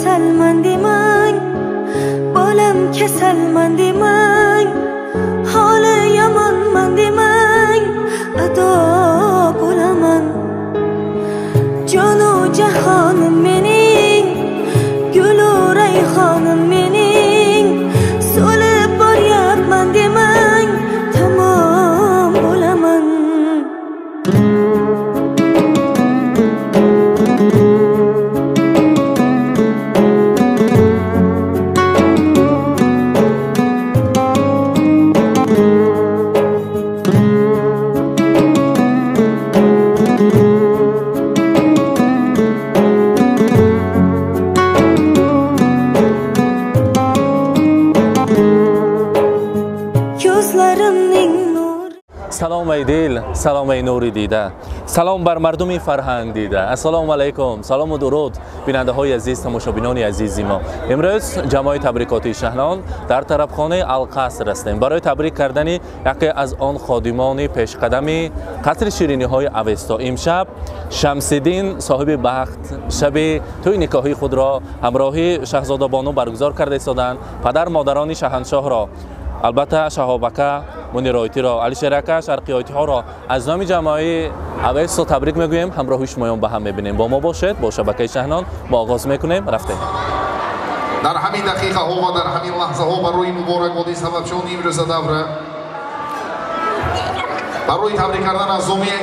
Kasalman demang, bolam kasalman demang, holi yomonman demang, ado bo'laman. Jonu jahonim mening, gulu rayhonim mening, so'lib boryapman demang, tamom bo'laman. Салом эй дил, салом эй нури дида, салом бар мардуми фарҳанг дида. Ассалому алайкум, салому дуруд бинандаҳои азиз, тамошобинони азизи мо. Имрӯз ҷамъои табрикотии Шаҳнон дар тарабхонаи Алқаср ҳастем барои табрик кардани яке аз он ходимони пешқадами қасри шириниҳои Авесто. Имшаб Шамсиддин соҳиби бахт шаби тӯи никоҳии худро ҳамроҳи Шаҳзодабону баргузор карда истоданд. Падар модарони шаҳаншоҳро, албатта Шаҳобака Муниройтиро, Алишерака Шарқиёйтиҳоро аз номи ҷамъои Авесто табрик мегӯем. Ҳамроҳи шумоён ба ҳам мебинем. Бо мо бошед, бо шабакаи Шаҳнон мо оғоз мекунем. Рафтем. Дар ҳамин дақиқаҳо ва дар ҳамин лаҳзаҳо барои муборакбодии сабабчиёни имрӯза давра, барои табрик кардан аз номи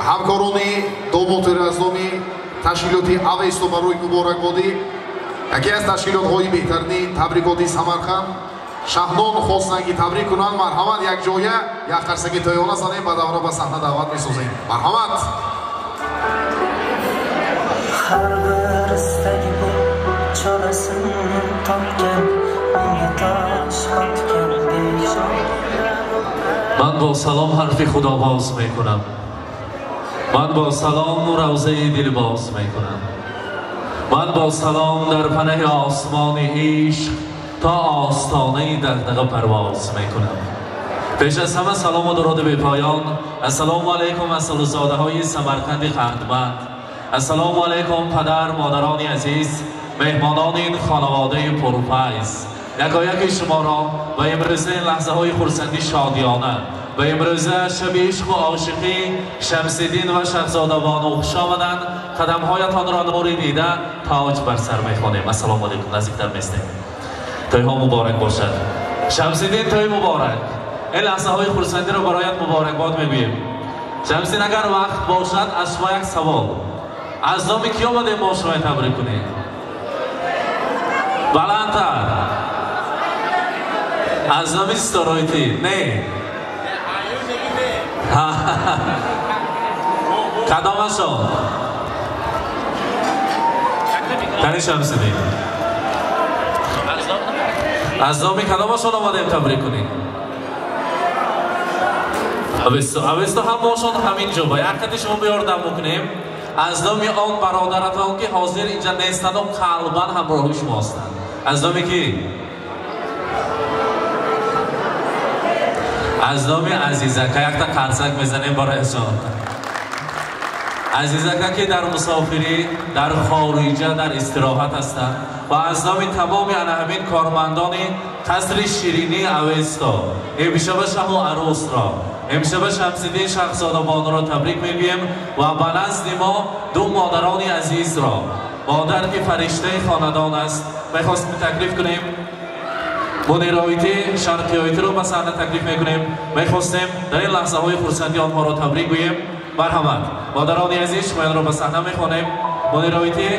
ҳамкорони домотир, аз номи ташкилоти Авесто барои муборакбодӣ яке аз ташкилотҳои беҳтарини табрикоти Самарқанд Шаҳнон хостанд ки табрик кунанд. Марҳамат, як ҷоя як қарсаки тӯёна занем, ба давра ба саҳна даъват месозем. Марҳамат. Har bir istagi bu chorasin topgan, menga tosh otgan bechora. Ман бо салом ҳарфи худовоз мекунам, ман бо салом равзаи дилбоз мекунам, ман бо салом дар панаҳи осмони ишқ то остонаи дағдаға парвоз мекунам. Пеш аз ҳама салому дуруди бепоён. Ассалому алайкум асалзодаҳои Самарқанди қандбанд. Ассалому алайкум падар модарони азиз, меҳмонони ин хонаводаи пурфайз. Якояки шуморо ба имрӯзаи лаҳзаҳои хурсандӣ шодиёна, ба имрӯза шаби ишқу ошиқӣ Шамсиддин ва Шаҳзодабону хуш омаданд. Қадамҳоятонро нури дида тоҷ бар сар мехонем. Ассалому алайкум. Наздиктар местем. Тӯйҳо муборак бошад. Шамсиддин, тӯй муборак. Ин лаҳзаҳои хурсандиро бароят муборакбод мегӯем. Шамсиддин, агар вақт бошад аз шумо як савол. Аз номи кӣ омадем мо шумоя табрик кунем? Баландтар. Аз номи Ситораойтӣ? Не. Кадомашон? Кани Шамсиддин? Аз номи кадомашон омадем табрик кунем? Авесто, Авесто ҳамаашон ҳамин ҷо. Ба як қади шумо биёрдам мекунем. Аз номи он бародаратон ки ҳозир инҷа нестанду қалбан ҳамроҳи шумо ҳастанд. Аз номи кӣ? Аз номи Азизака. Якта қарсак мезанем барояшон. Азизака ки дар мусофирӣ, дар хориҷа, дар истироҳат ҳастанд ва аз номи тамоми ана ҳамин кормандони қасри ширинии Авесто имшаба шаҳу арӯсро, имшаба Шамсиддин Шаҳзодабонро табрик мегӯем ва ба назди мо ду модарони азизро, модар ки фариштаи хонадон аст, мехостем таклиф кунем. Муниройтӣ Шарқиёйтиро ба саҳна таклиф мекунем. Мехостем дар ин лаҳзаҳои хурсандӣ онҳоро табрик гӯем. Марҳамат, модарони азиз, шумоянро ба саҳна мехонем. Муниройтӣ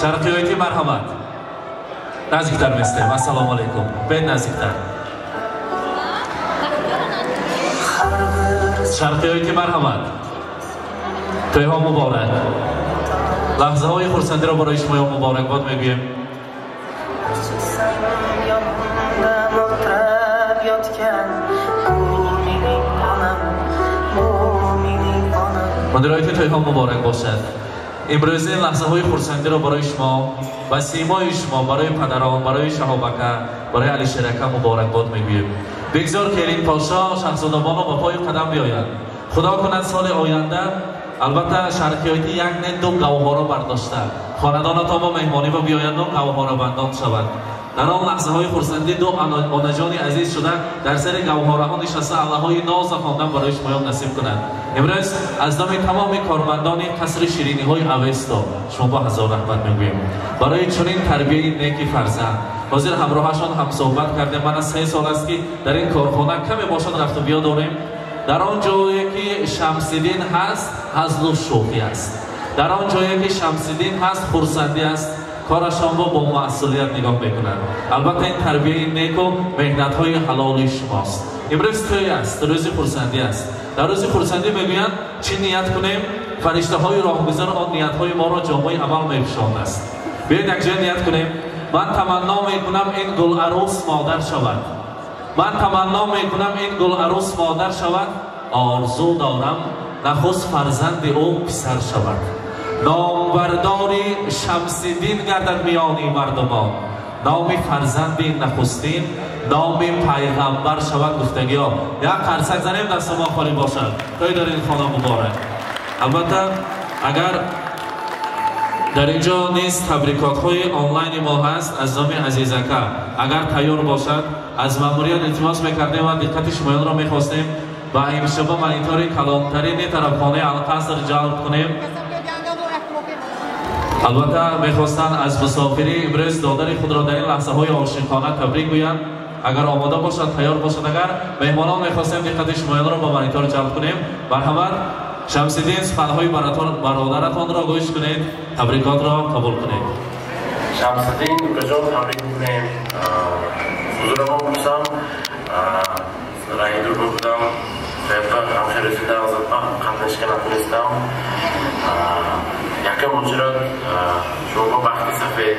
Шарқиёйтӣ, марҳамат. Наздиктар местем. Ассалому алайкум. Бед наздиктар. Шарқиёйтӣ, марҳамат. Тӯйҳо муборак. Лаҳзаҳои хурсандиро барои шумоён муборакбод мегӯем. Муниройтӣ, тӯйҳо муборак бошад. Имрӯз ин лаҳзаҳои хурсандиро барои шумо ва симои шумо, барои падарон, барои Шаҳобака, барои Алишерака муборакбод мегӯем. Бигзор келин подшоҳ Шаҳзодабону ба пои қадам биёяд. Худо кунад соли оянда Албатта шарқиёти як не ду гавҳоро бардошта хонадонатон бо меҳмонӣ ба биёянду гавҳорабандон шавад. Дар он лаҳзаҳои хурсандӣ ду онаҷони азиз шуда дар сари гавҳораҳо нишаста аллаҳои ноза хондан барои шумоён насиб кунад. Имрӯз аз номи тамоми кормандони қасри шириниҳои Авесто шумо бо ҳазор раҳмат мегӯем барои чунин тарбияи неки фарзанд. Ҳозир ҳамроҳашон ҳамсӯҳбат кардем. Мана 3 сол аст ки дар ин корхона каме бошад рафту биё дорем. Дар он ҷое ки Шамсиддин ҳаст, ҳазлу шӯхӣ аст. Дар он ҷое ки Шамсиддин ҳаст, хурсандӣ аст. Корашонро бо масъулият нигоҳ мекунанд. Албатта ин тарбияи неку меҳнатҳои ҳалоли шумост. Имрӯз тӯй аст, рӯзи хурсандӣ аст. Дар рӯзи хурсандӣ мегӯянд чӣ ният кунем, фариштаҳои роҳгузар он ниятҳои моро ҷомаи амал мепӯшондааст. Биёед якҷоя ният кунем. Ман таманно мекунам ин гуларӯс модар шавад. Ман таманно мекунам ин гуларӯс модар шавад. Орзу дорам нахуст фарзанди ӯ писар шавад. Номбардори Шамсиддин гардад миёни мардумон. Номи фарзанди нахустин номи пайғамбар шавад. Гуфтагиҳо як қарсак занем, дасти мо холӣ бошад. Той дар ин хона муборак. Албатта агар дар ин ҷо низ табрикотҳои онлайни мо ҳаст аз номи Азизака, агар тайёр бошад аз маъмурият илтимос мекардем ва диққати шумоёнро мехостем ба имшаба монитори калонтарини тарабхонаи Алқаср ҷалб кунем. Албатта мехостанд аз мусофирӣ имрӯз додари худро дар ин лаҳзаҳои ошиқона табрик гӯянд. Агар омода бошад, тайёр бошад, агар меҳмонон мехостем диққати шумоёнро ба монитор ҷалб кунем. Марҳамат, Шамсиддин, суханҳои бародаратонро гӯш кунед, табрикотро қабул кунед. Шамсиддин укаҷон, табрик мекунем. Ҳузурамон пурсам, раҳидур будам, ҳамхерӯзида қатнашка натунистам. Якам муҷрат шумо бахти сафед,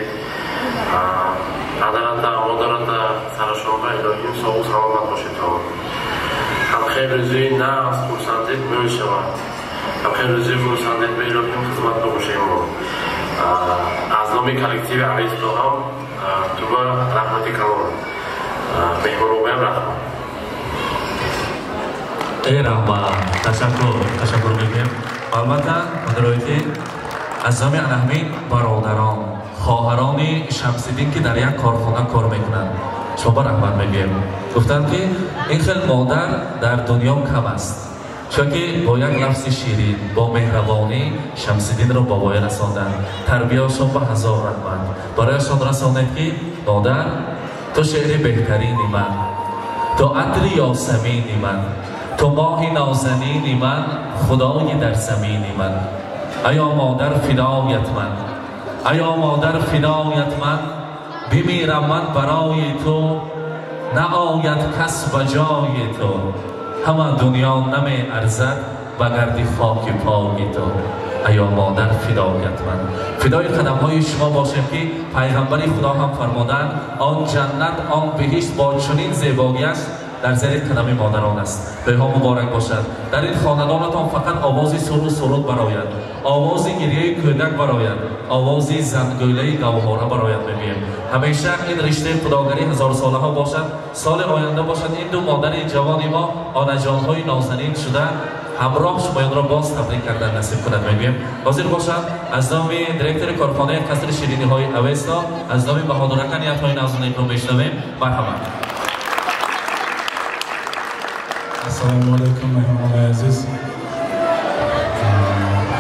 падарата, модарата, сарашонба илоҳим соғу саломат бошед. Ҳамхел рӯзии нағз хурсандид мешавад. Ҳамхел рӯзии хурсандид ба илоҳим хизмат бошем. Аз номи коллективи Авесто ҳам туба раҳмати калон. Меҳмонобаям раҳмат. Эй раҳмат, ташаккур, ташаккур мекунем. Албатта мадроити аз номи анаҳмин бародарон, хоҳарони Шамсиддин ки дар як корхона кор мекунанд, шумо ба раҳмат мегӯем. Гуфтанд ки ин хел модар дар дунё кам аст, чунки бо як лафзи ширин, бо меҳрабонӣ Шамсиддинро ба воя расонданд. Тарбияшон ба ҳазор раҳмат. Барояшон расонед ки модар, ту шеъри беҳтарини ман, ту атри ёсамини ман, ту моҳи нозанини ман, худои дар замини ман. Аё модар фидоят ман, аё модар фидоят ман, бимирам ман барои ту, наояд кас ба ҷои ту. Ҳама дунё намеарзад ба гарди хоки пои ту. Аё модар фидоят ман. Фидои қадамҳои шумо бошем ки пайғамбари Худо ҳам фармоданд, он ҷаннат, он биҳишт бо чунин зебогиаш дар зери қадами модарон аст. Тӯйҳо муборак бошад. Дар ин хонадонатон фақат овози суру суруд барояд, овози гирияи кӯдак барояд, овози зангӯлаи гавҳора барояд. Мегӯем ҳамеша ин риштаи худогарӣ ҳазорсолаҳо бошад, соли оянда бошад. Ин ду модари ҷавони мо онаҷонҳои нозанин шуда ҳамроҳ шумоёнро боз табрик кардан насиб кунад. Мегӯем ҳозир бошад аз номи директори корхонаи қасри шириниҳои Авесто, аз номи Баҳодурака ниятҳои нозанинро мешунавем. Марҳамат. Ассалому алайкум, меҳмонони азиз.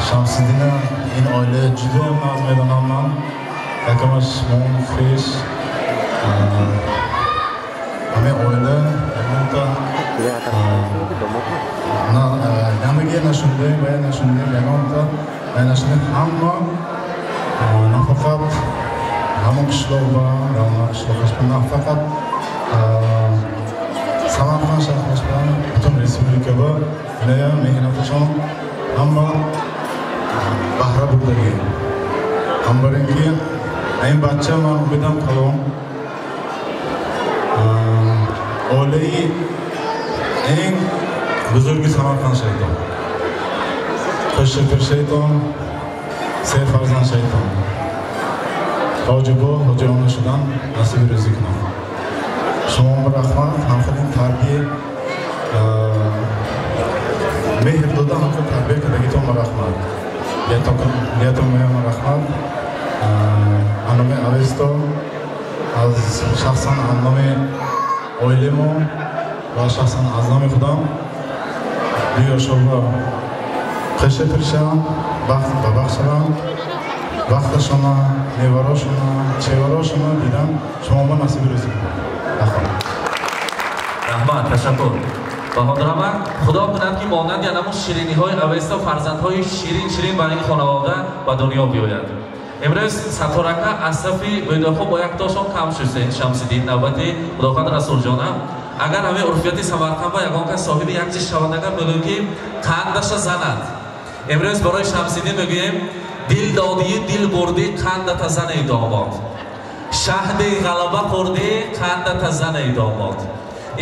Шамсиддина ин оила judayam naz медонам ман. Якамаш мон хеш. Ҳамин оила ягонта намаге нашундаем, вая нашундаем, ягонта вая нашундаем. Ҳама нафақат ҳамон қишлоқ ва қишлоқаш нафақат Самарқанд шаҳраш bilan butun respublika va viloyat mehnatishon hamma bahra burdagan. Hambarinki ин бача ман умедам калон. Оилаи eng бузурги Самарқанд shayton. Qo'shib shayton, се farzand shayton. Hoji bu, hoji onashidan nasib ro'zi qilsin. Шумо раҳмат, ҳамхел тарбия меҳр дода, ҳамхел тарбия кардагитон ба раҳмат. Ниятам раҳмат. Аз номи Авесто, аз шахсан аз номи оиламо ва шахсан аз номи худам дуёшова қиша тиршам, бахт ба бахт шавам, вақташона, неварошона, чеварошона дидам, шумо насиби рӯзӣ. Раҳмат, ташаккур. Баҳодирама, худо кунад ки монанди анамун шириниҳои Авесто фарзандҳои ширин ширин бар ин хонавода ба дунё биёяд. Имрӯз Сатторака аз сафи бӯйдорҳо бо яктошон кам шуд. Шамсиддин навбати Худованд Расулҷона. Агар ҳамин урфияти Самарқанд ба ягон кас соҳиби як чиз шавад, агар мегӯем ки қандаша занад. Имрӯз барои Шамсиддин мегӯем: дил додии дил бурдӣ, қандата заней домод. Шаҳди ғалаба хӯрдӣ, қандата заней домод.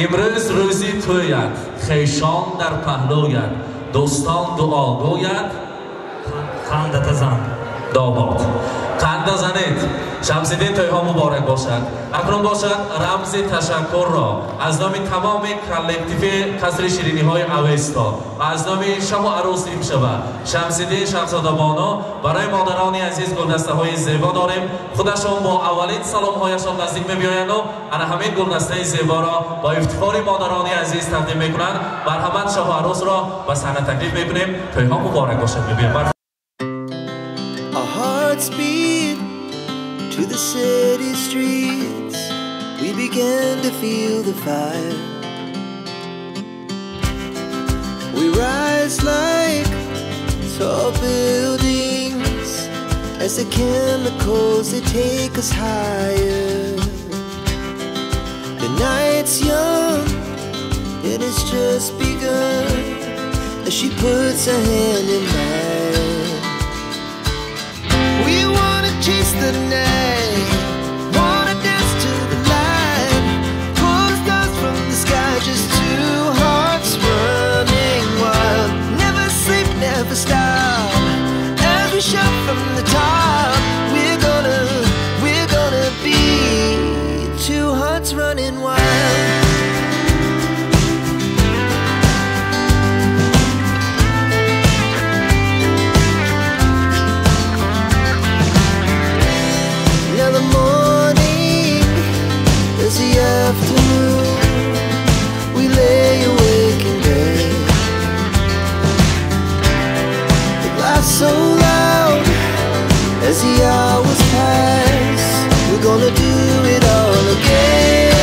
Имрӯз рӯзи тӯяд, хешон дар паҳлӯяд, дӯстон дуо гӯяд, қандата зан домод. Қанда занед. Шамсиддин, тӯйҳо муборак бошад. Акнун бошад рамзи ташаккурро аз номи тамоми коллективи қасри шириниҳои Авесто ва аз номи шоҳу арӯс имшаба Шамсиддин, Шаҳзодабону барои модарони азиз гулдастаҳои зебо дорем. Худашон бо аввалин саломҳояшон наздик мебиёянду ана ҳамин гулдастаи зеборо бо ифтихори модарони азиз тақдим мекунанд. Марҳамат, шоҳу арӯсро ба саҳна таклиф мекунем. Тӯйҳо муборак бошад мебиёем. Our hearts beat to the city streets. We began to feel the fire. We rise like tall buildings as the chemicals, they take us higher. The night's young and it's just begun as she puts her hand in mine. We wanna chase the night, wanna dance to the light, pull the stars from the sky, just two hearts running wild. Never sleep, never stop, as we shout from the top. We're gonna be two hearts running wild. The morning is the afternoon. We lay awake in bed. The laughs so loud as the hours pass. We're gonna do it all again.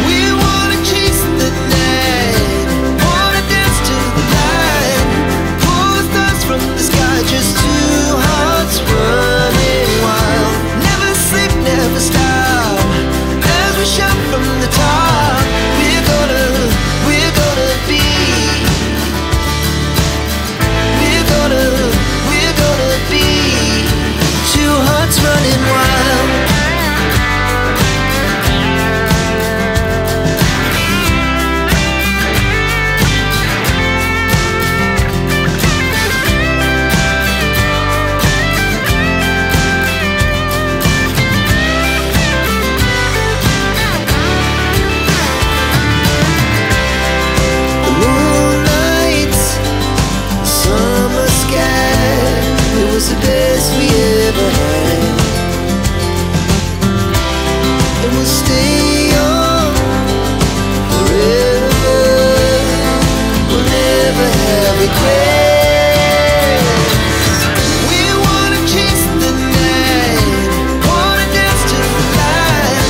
We wanna chase the night, wanna dance to the light, pull the stars from the sky, just two hearts running wild. Never sleep, never stop, as we shout from the top. We're gonna be, we're gonna be two hearts running wild. Was the best we ever had, and we'll stay young forever. We'll never have regrets. We wanna chase the night, wanna dance to the light,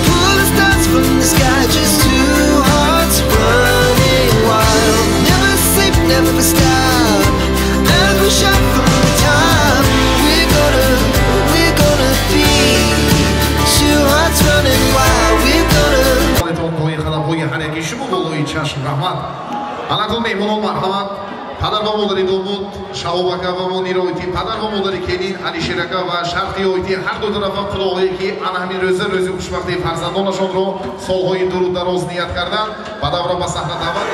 pull the stars from the sky, just two hearts running wild. Never sleep, never stop, as we shout from the top. We're gonna be two hearts running wild. We're gonna. ҳар яки шумо болои чашм раҳмат. Алакон меҳмонон марҳамат. Падар ва модари домод Шаҳоб ака ва Монира оити, падар ва модари келин Алишер ака ва Шарқи оити, ҳар ду тарафа худоҳое ки ана ҳамин рӯза рӯзи хушбахтии фарзандонашонро солҳои дуру дароз ният карданд, ба давра ба саҳна даъват.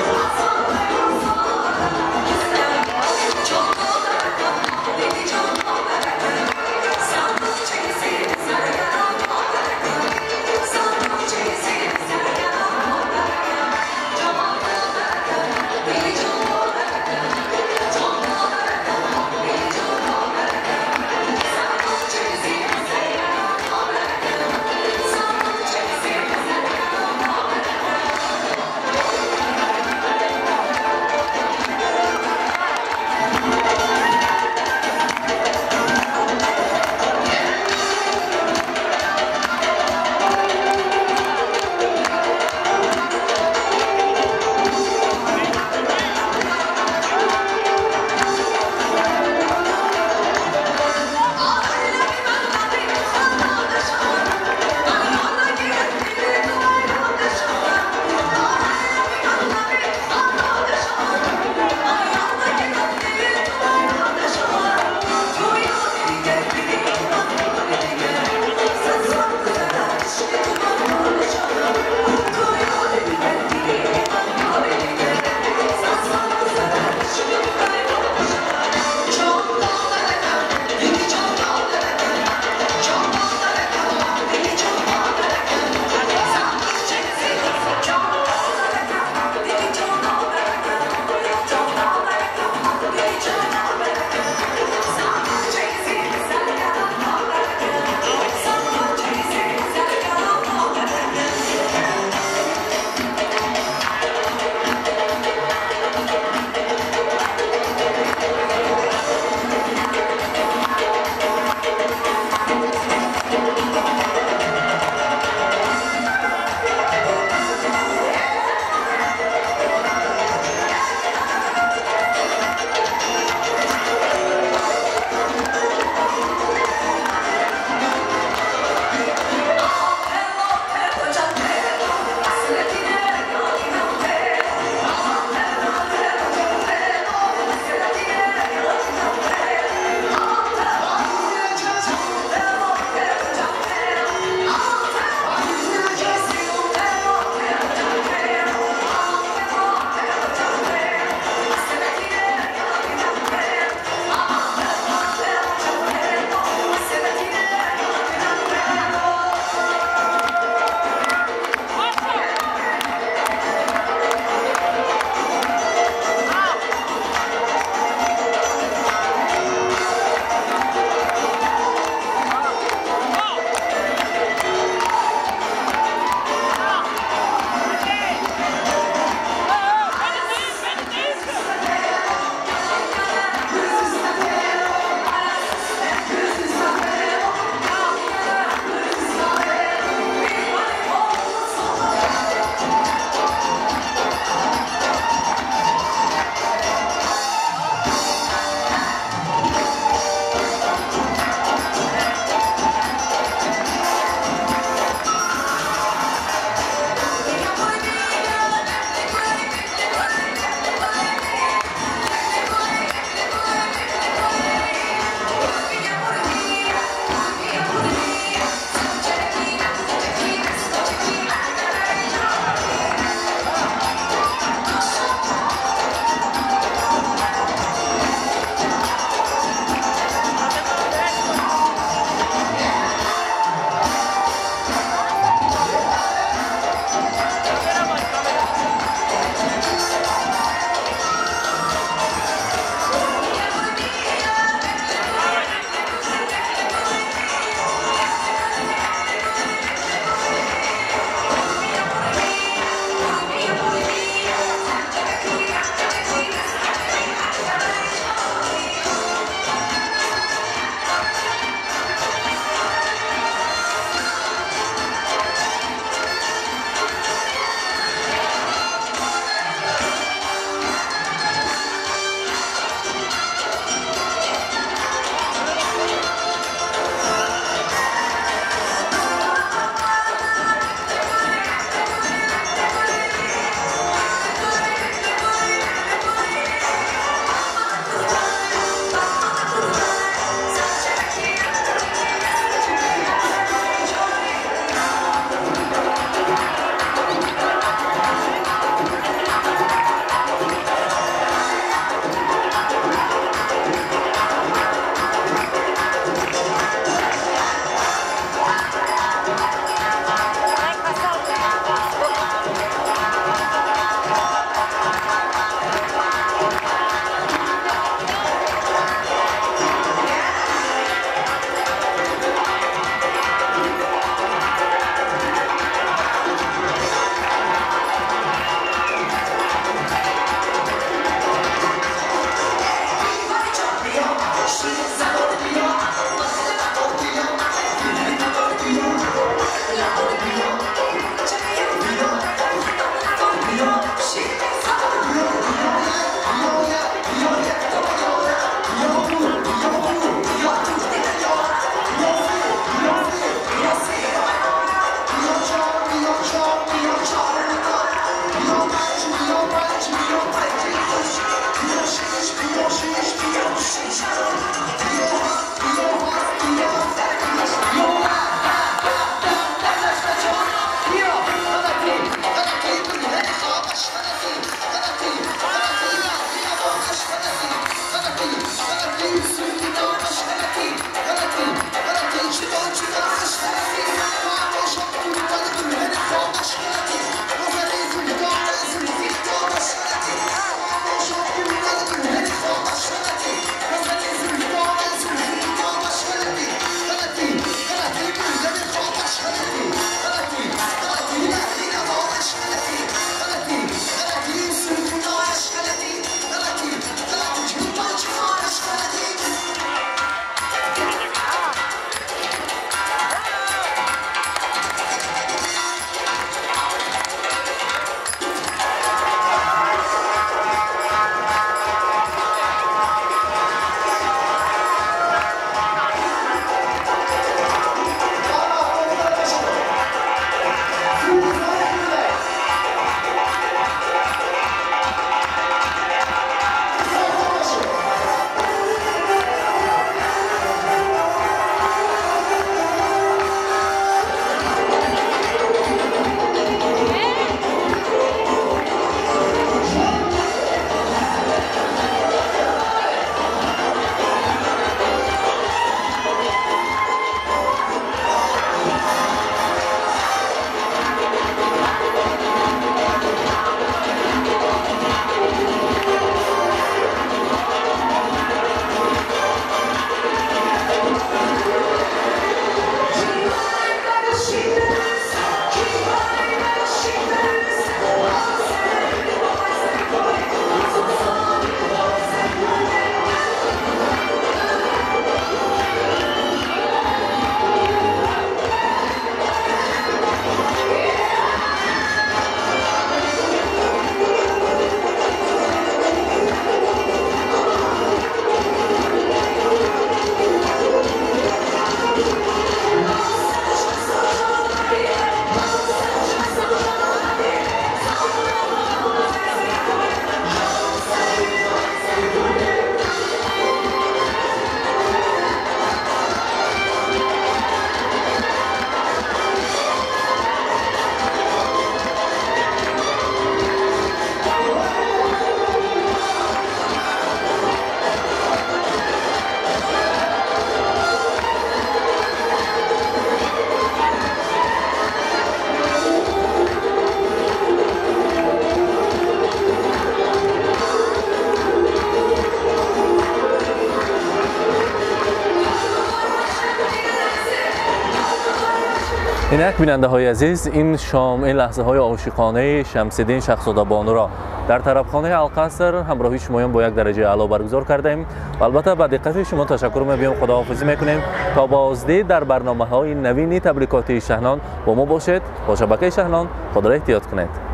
Инак, бинандаҳои азиз, ин шом, ин лаҳзаҳои ошиқонаи Шамсиддин Шаҳзодабонуро дар тарабхонаи Алқаср ҳамроҳи шумоён бо як дараҷаи аъло баргузор кардаем ва албатта ба диққати шумо ташаккур мебиём, худоҳофизӣ мекунем. То боздид дар барномаҳои навини табликотии Шаҳнон бо мо бошед, бо шабакаи Шаҳнон. Худро эҳтиёт кунед.